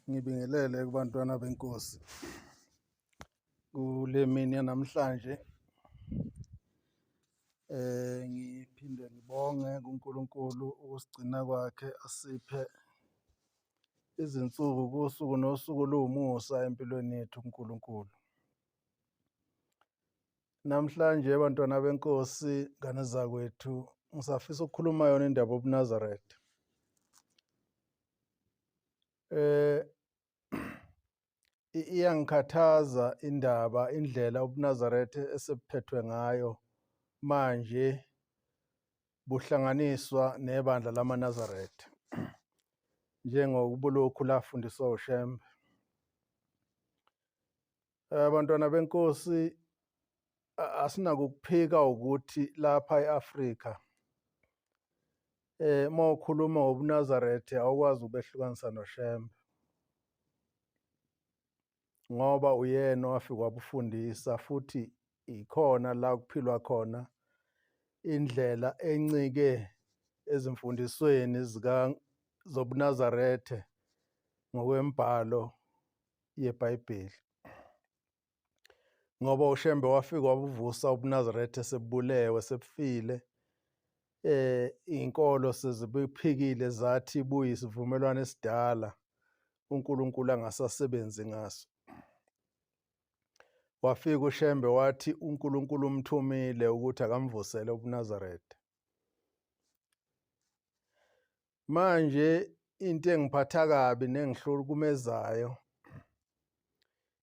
Ngibingelele kubantwana benkosi kule mini yanamhlanje. Ngiphinde ngibonge kuNkulunkulu ukusigcina kwakhe asiphe izinsuku kusuku nosuku luwumusa empilweni yethu kuNkulunkulu. Namhlanje bantwana benkosi, ngane zakwethu, ngisafisa ukukhuluma yona indaba yobuNazaretha. Eh iyangikhathaza indaba indlela ubuNazaretha esebuphethwe ngayo manje buhlanganiswa nebandla lamaNazaretha njengokubulokhu lafundiswa uShembe. Abantwana benkosi, asinakukuphika ukuthi lapha e-Afrika uma ukhuluma ngobuNazaretha awukwazi ukubehlukanisa noShembe ngoba uyena owafika wabufundisa futhi ikhona la kuphilwa khona indlela encike ezimfundisweni zika zobuNazaretha ngokwembhalo yeBhayibheli. Ngoba uShembe wafika wabuvusa ubuNazaretha sebubulewe sebufile, inkolo sezibuphikile zathi buyisivumelwano esidala uNkulunkulu angasasebenzi ngaso. Wafika uShembe wathi uNkulunkulu umthumile ukuthi akamvusele ubuNazaretha. Manje into engiphatha kabi nengihlukumezayo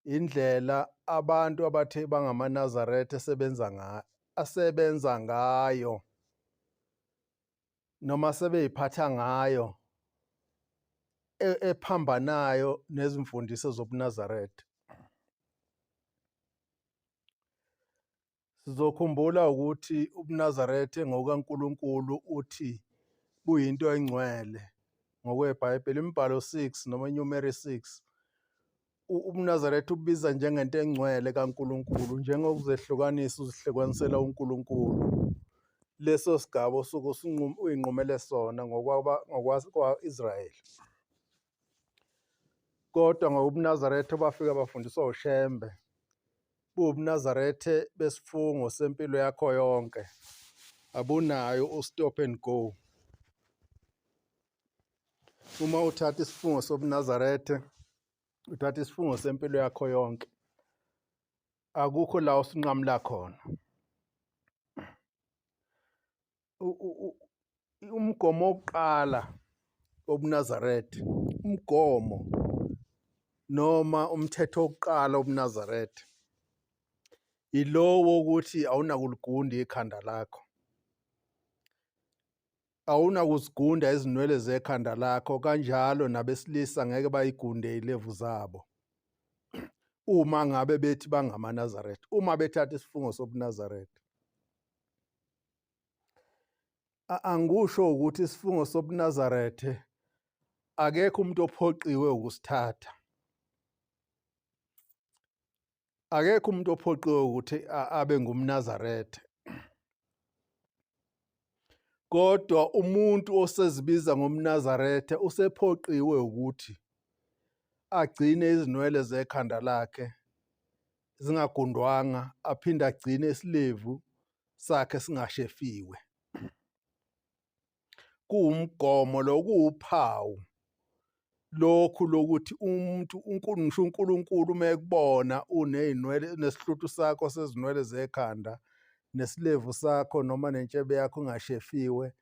indlela abantu abathe bangamaNazaretha esebenza ngayo asebenza ngayo noma sebeyiphatha ngayo ephambanayo nezimfundiso zobuNazaretha. Sizokhumbula ukuthi ubuNazaretha ngokukaNkulunkulu uthi buyinto engcwele ngokweBhayibheli imibhalo 6 noma iNumeri 6 ubuNazaretha ububiza njengento engcwele kaNkulunkulu njengokuzehlukanisa uzihlukanisela uNkulunkulu leso sigaba osuke uyinqumele sona ngokwakwa-Israyeli. Kodwa ngokubuNazaretha bafika bafundiswa uShembe buwubuNazaretha besifungo sempilo yakho yonke abunayo u-stop and go. Uma uthatha isifungo sobuNazaretha uthatha isifungo sempilo yakho yonke, akukho la usinqamula khona. Umgomo wokuqala wobuNazaretha, umgomo noma umthetho wokuqala wobuNazaretha ilo wokuthi awunakuligunda ikhanda lakho, awunakuzigunda izinwele zekhanda lakho, kanjalo nabesilisa ngeke bayigunde ilevu zabo uma ngabe bethi bangamaNazaretha, uma bethatha isifungo sobuNazaretha. Angikusho ukuthi isifungo sobuNazaretha akekho umuntu ophoqiwe ukusithatha. Akekho umuntu ophoqiwe ukuthi abe ngumNazaretha. Kodwa umuntu osezibiza ngomNazaretha usephoqiwe ukuthi agcine izinwele zekhanda lakhe zingagundwanga, aphinde agcine isilevu sakhe singashefiwe. Kuwumgomo lo, kuwuphawu lokhu lokuthi umuntu ngisho uNkulunkulu uma ekubona uney'nwele nesihluthu sakho sezinwele zekhanda nesilevu sakho noma nentshebe yakho ingashefiwe,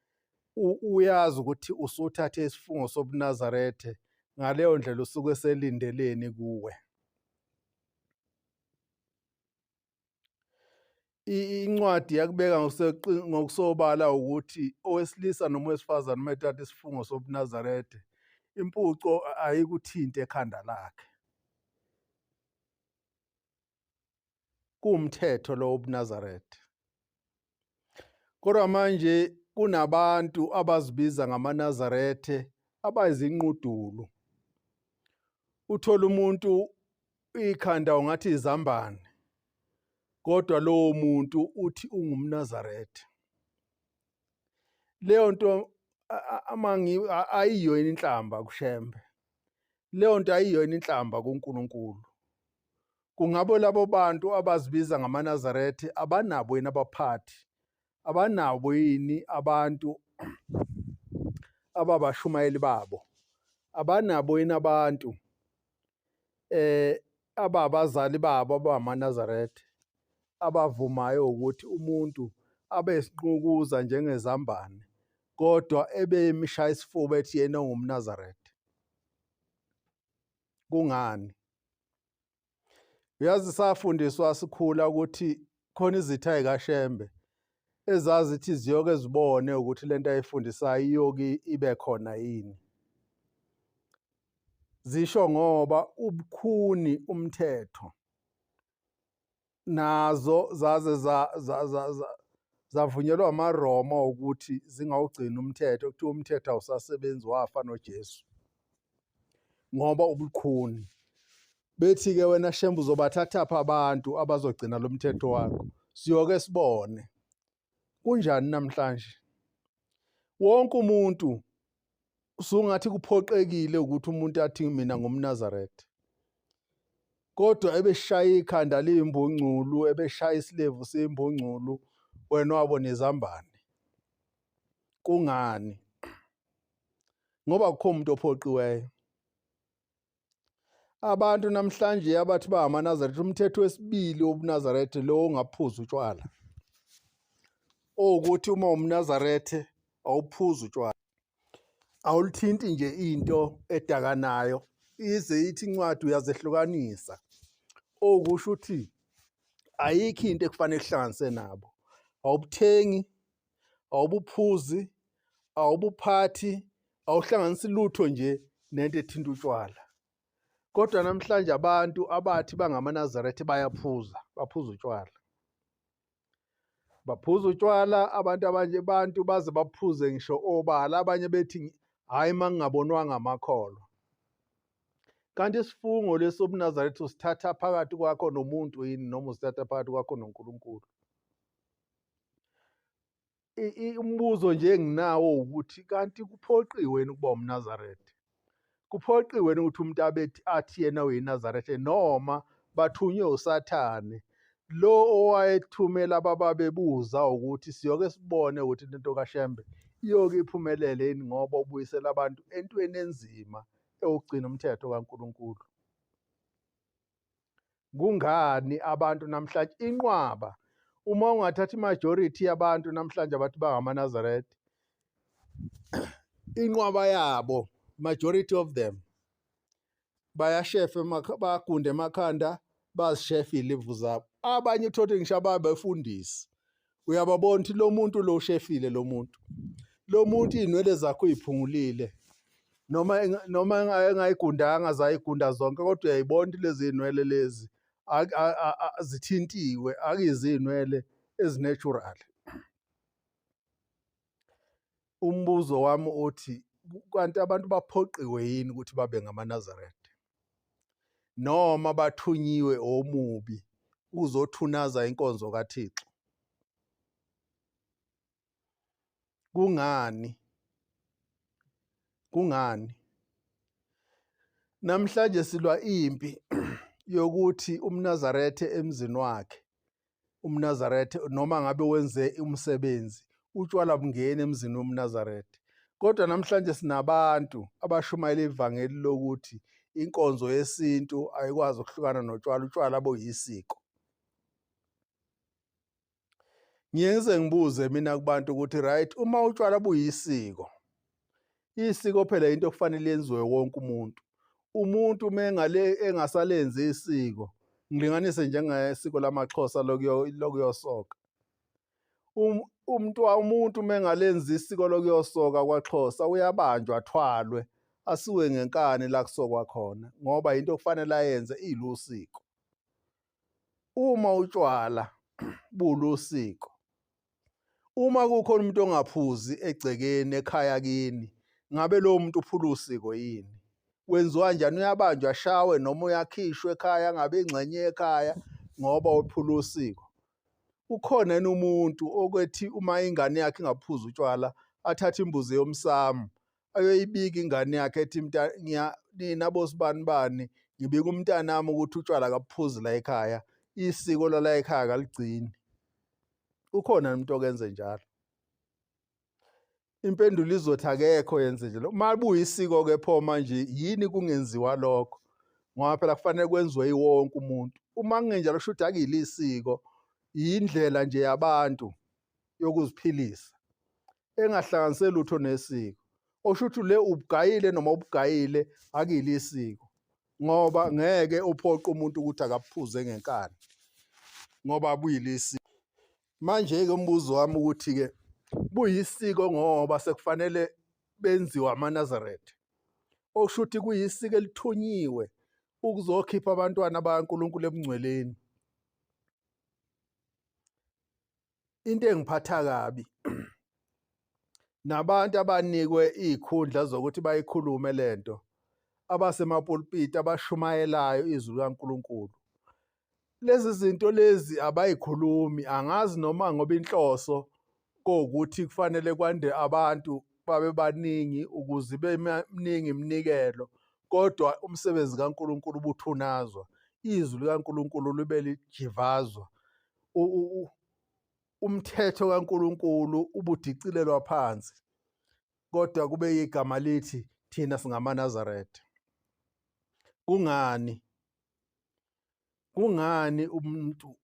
uyazi ukuthi usuthathe isifungo sobuNazaretha, ngaleyo ndlela usuke eselindeleni kuwe. Incwadi yakubeka ngokusobala ukuthi owesilisa noma owesifazane uma ethatha isifungo sobuNazaretha, impuco ayikuthinte ekhanda lakhe. Kuwumthetho lo wobuNazaretha. Kodwa manje kunabantu abazibiza ngamaNazaretha abayizinqudulu. Uthola umuntu ikhanda ungathi izambane, kodwa lowo muntu uthi ungumNazaretha. Leyo nto ayiyo inhlamba kuShembe. Leyo nto ayiyona inhlamba kuNkulunkulu. Kungabe labo bantu abazibiza ngamaNazaretha abanabo yini abaphathi? Abanabo yini abantu ababashumayeli babo? Abanabo yini abantu ababazali babo abamaNazaretha abavumayo ukuthi umuntu abe isinqukuza njengezambane kodwa ebe emshaya isifuba ethi yena ungumNazaretha? Kungani? Uyazi safundiswa sikhula ukuthi khona izitha zikaShembe ezazithi ziyoke zibone ukuthi lento ayifundisayo iyoke ibe khona yini. Zisho ngoba ubukhuni umthetho nazo zaze zavunyelwa amaRoma ukuthi zingawugcini umthetho, kuthiwa umthetho awusasebenzi wafa noJesu ngoba ubukhuni. Bethi-ke wena Shembe uzobathathaphi abantu abazogcina lo mthetho wakho? Siyoke sibone. Kunjani namhlanje? Wonke umuntu usungathi kuphoqekile ukuthi umuntu athi mina ngumNazaretha. Kodwa ebeshaya ikhanda liyimbungculu, ebeshaya isilevu siyimbungculu, wena wabona izambane. Kungani? Ngoba akukho umuntu ophoqiweyo. Abantu namhlanje abathi bangamaNazaretha, umthetho wesibili wobuNazaretha lo ongaphuzi utshwala. Owukuthi uma umNazaretha awuphuzi utshwala. Awulithinti nje into edakanayo ize ithi incwadi uyazehlukanisa. Okusho ukuthi ayikho into ekufanele ihlanganise nabo. Awubuthengi, awubuphuzi, awubuphathi, awuhlanganisi lutho nje nento ethinta utshwala. Kodwa namhlanje abantu abathi bangamaNazaretha bayaphuza, baphuza utshwala. Baphuza utshwala abantu abanye abantu baze baphuze ngisho obala abanye bethi hhayi uma ngingabonwanga amakholwa. Kanti isifungo lesi sobuNazaretha usithatha phakathi kwakho nomuntu yini noma usithatha phakathi kwakho noNkulunkulu? Umbuzo nje enginawo ukuthi kanti kuphoqiwe yini ukuba umNazaretha? Kuphoqiwe yini ukuthi umuntu abethi athi yena uyiNazaretha noma bathunywe uSathane lo owayethumela abababebuza ukuthi siyoke sibone ukuthi lento kaShembe iyoke iphumelele yini ngoba ubuyisela abantu entweni enzima ewugcina umthetho kaNkulunkulu. Kungani abantu namhlanje inqwaba uma ungathatha imajority yabantu namhlanje abathi bangamaNazaretha inqwaba yabo majority of them bayashefa bayagunda emakhanda bazishefa iy'livu zabo abanye uthole ngisho ababefundisi uyababona ukuthi lo muntu lo ushefile lo muntu lo muntu iy'nwele zakhe uyiphungulile noma noma engayigundanga zayigunda zonke kodwa uyayibona ukuthi lezi iy'nwele lezi zithintiwe akuyizinwele ezinatural. Umbuzo wami uthi kanti abantu baphoqiwe yini ukuthi babe ngamaNazaretha noma bathunyiwe omubi uzothunaza inkonzo kaThixo? Kungani? Kungani? Namhlanje silwa impi yokuthi umNazaretha emzini wakhe umNazaretha noma ngabe wenze umsebenzi utshwala bungeni emzini womNazaretha. Kodwa namhlanje sinabantu abashumayela ivangeli lokuthi inkonzo yesintu ayikwazi ukuhlukana notshwala, utshwala buyisiko. Ngiye ngize ngibuze mina kubantu ukuthi right uma utshwala buyisiko, isiko phela into okufanele yenziwe wonke umuntu. Umuntu uma engale engasalenzi isiko, ngilinganise njengesiko lamaXhosa lokuyosoka. Um, umuntu umuntu uma engalenzi isiko lokuyosoka kwaXhosa uyabanjwa athwalwe asiwe ngenkani la kusokwa khona ngoba into okufanele ayenze ilusiko. Uma utshwala bulusiko, uma kukhona umuntu ongaphuzi egcekeni ekhaya kini, ngabe lowo muntu uphula usiko yini? Wenziwa njani? Uyabanjwa ashawe noma uyakhishwa ekhaya angabe ingxenye yekhaya ngoba uphula usiko? Ukhona yini umuntu okwethi uma ingane yakhe ingaphuzi utshwala athathe imbuzi yomsamo ayoyibika ingane yakhe ethi Nina bosibanibani, ngibika umntanami ukuthi utshwala akabuphuzi la ekhaya, isiko lala ekhaya akaligcini. Ukhona umuntu okenze njalo? Impendulo izothi akekho yenze njalo. Uma buyisiko-ke pho manje yini kungenziwa lokho? Ngoba phela kufanele kwenziwe iwonke umuntu. Uma kungenjalo kusho ukuthi akuyilo isiko, yindlela nje yabantu yokuziphilisa engahlanganise lutho nesiko. Okusho ukuthi le ubugayile noma ubugayile akuyilo isiko, ngoba ngeke uphoqe umuntu ukuthi akaphuze ngenkani ngoba buyilo isiko. Manje-ke umbuzo wami ukuthi-ke buyisiko ngoba sekufanele benziwe amaNazaretha, okusho ukuthi kuyisiko elithunyiwe ukuzokhipha abantwana bakaNkulunkulu ebungcweleni. Into engiphatha kabi nabantu abanikwe iy'khundla zokuthi bayikhulume le nto, abasemapulpiti abashumayelayo izwi likaNkulunkulu, lezi zinto lezi abayikhulumi. Angazi noma ngoba inhloso kowukuthi kufanele kwande abantu babe baningi ukuze ibe miningi iminikelo, kodwa umsebenzi kaNkulunkulu ubuthunazwa, izwi likaNkulunkulu libe lijivazwa, umthetho kaNkulunkulu ubudicilelwa phansi, kodwa kube igama lithi thina singamaNazaretha. Kungani? Kungani umuntu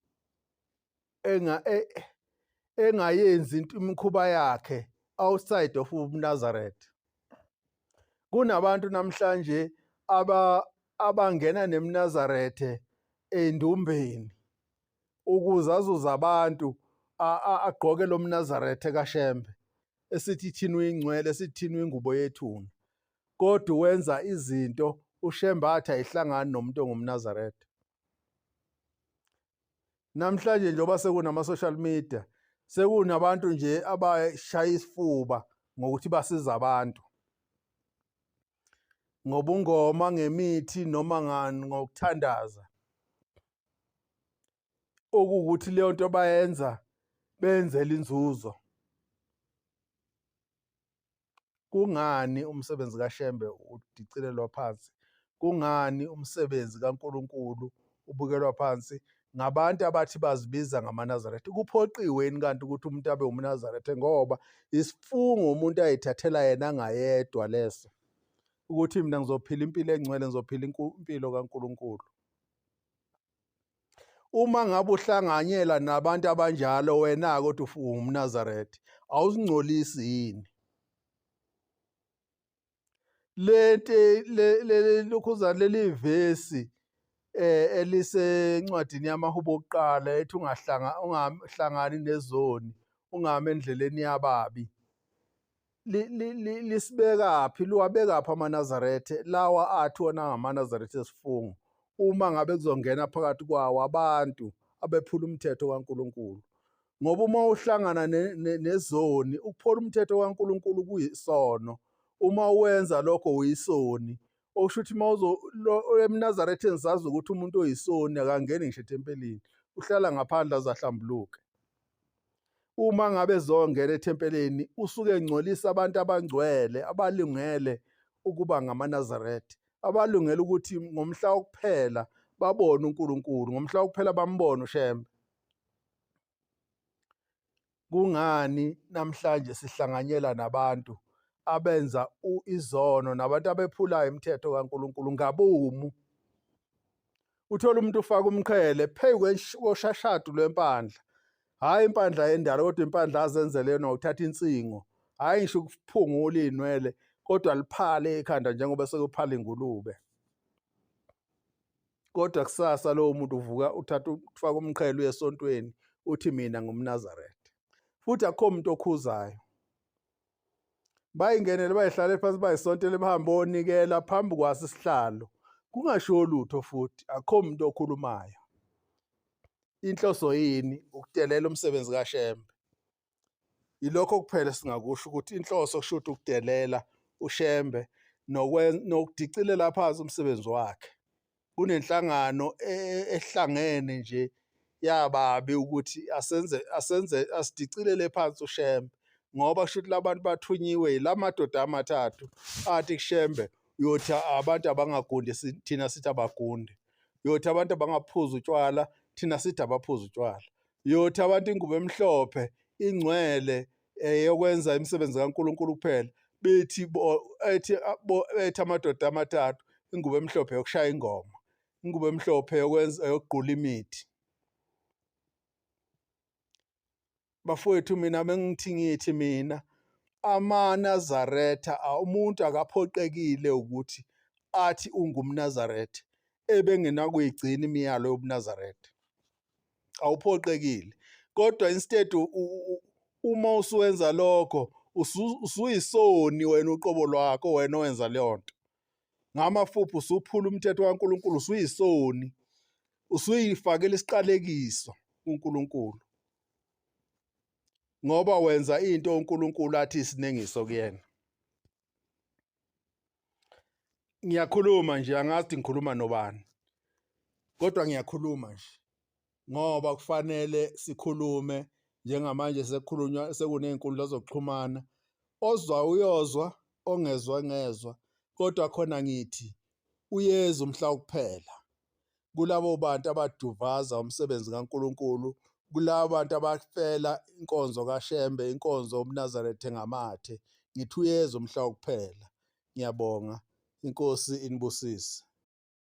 engayenzi into imikhuba yakhe outside of ubuNazaretha? Kunabantu namhlanje abangena nemNazarethe endumbeni ukuze azuze abantu, agqoke lo mNazaretha kaShembe esithi thina uyingcwele, esithi thina uyingubo yethuna, kodwa wenza izinto uShembe athi ayihlangani nomuntu ongumNazaretha. Namhlanje njengoba sekunama-social media, sekunabantu nje abashaya isifuba ngokuthi basiza abantu ngobungoma, ngemithi noma ngokuthandaza, okuwukuthi leyo nto bayenza benzela inzuzo. Kungani umsebenzi kaShembe udicilelwa phansi? Kungani umsebenzi kaNkulunkulu ubukelwa phansi ngabantu abathi bazibiza ngamaNazaretha? Kuphoqiwe yini kanti ukuthi umuntu abe umNazaretha? Ngoba isifungo umuntu ayithathela yena ngayedwa leso, ukuthi mina ngizophila impilo engcwele, ngizophila impilo kaNkulunkulu. Uma ngabe uhlanganyela nabantu abanjalo wena-ke othi ungumNazaretha, awuzingcolisi yini? Lento lokhuzana leli vesi elisencwadini yamaHubo okuqala ethi ungahlanga ungahlangani nezoni, ungami endleleni yababi. Lisibekaphi, liwabekaphi amaNazaretha lawa athi wona angamaNazaretha esifungo uma ngabe kuzongena phakathi kwawo abantu abephula umthetho kaNkulunkulu? Ngoba uma uhlangana nezoni, ukuphula umthetho kaNkulunkulu kuyisono. Uma uwenza lokho uyisoni. Okusho ukuthi uma uzo emNazaretheni sazi ukuthi umuntu oyisoni akangeni ngisho ethempelini, uhlala ngaphandle aze ahlambuluke. Uma ngabe zongena ethempelini usuke engcolisa abantu abangcwele abalungele ukuba ngamaNazaretha, abalungele ukuthi ngomhla wokuphela babone uNkulunkulu, ngomhla wokuphela bambone uShembe. Kungani namhlanje sihlanganyela nabantu abenza izono nabantu abephulayo imithetho kaNkulunkulu ngabomu? Uthola umuntu ufaka umqhele phezu koshashadu lwempandla, hhayi impandla yendalo kodwa impandla azenzele yona ngokuthatha insingo, hhayi ngisho ukuphungula iy'nwele kodwa liphale ikhanda njengoba sekuphala ingulube. Kodwa kusasa lowo muntu uvuka uthatha ufaka umqhele uye esontweni uthi mina ngumNazaretha, futhi akukho muntu okhuzayo. Bayingenele bayihlale phansi bayisontele bahambe onikela phambi kwaso isihlalo kungashiwo lutho futhi akukho muntu okhulumayo. Inhloso yini? Ukudelela umsebenzi kaShembe. Yilokho kuphela esingakusho ukuthi inhloso kusho ukuthi ukudelela uShembe nokudicilela phansi umsebenzi wakhe. Kunenhlangano ehlangene nje yababi ukuthi asenze asenze asidicilele phansi uShembe, ngoba kusho ukuthi labantu bathunyiwe yila madoda amathathu athi kuShembe. Uyothi abantu abangagundi, thina sithi abagundi. Uyothi abantu abangaphuza utshwala, thina sithi abaphuza utshwala. Uyothi abantu ingubo emhlophe ingcwele eyokwenza imisebenzi kaNkulunkulu kuphela, bethi ethi ethi amadoda amathathu ingubo emhlophe yokushaya ingoma, ingubo emhlophe yokwenza yokugqula imithi. Bafowethu mina bengithi ngithi mina amaNazaretha umuntu akaphoqekile ukuthi athi ungumNazaretha ebengenakuyigcina imiyalo yobuNazaretha. Awuphoqekile. Kodwa instead uma usuwenza lokho usuyisoni wena uqobo lwakho wena owenza leyo nto. Ngamafuphi usuphula umthetho kaNkulunkulu usuyisoni. Usuyifakela isiqalekiso kuNkulunkulu. Ngoba wenza into uNkulunkulu athi isinengiso kuyena. Ngiyakhuluma nje angazi ngikhuluma nobani. Kodwa ngiyakhuluma nje ngoba kufanele sikhulume njengamanje sekukhulunywa sekuney'nkundla zokuxhumana. Ozwa uyozwa, ongezwa ngezwa, kodwa khona ngithi uyeza umhla wokuphela. Kulabo bantu abaduvaza umsebenzi kaNkulunkulu, kulabo bantu abafela inkonzo kaShembe, inkonzo yobuNazaretha ngamathe, ngithi uyeza umhla wokuphela. Ngiyabonga, inkosi inibusise.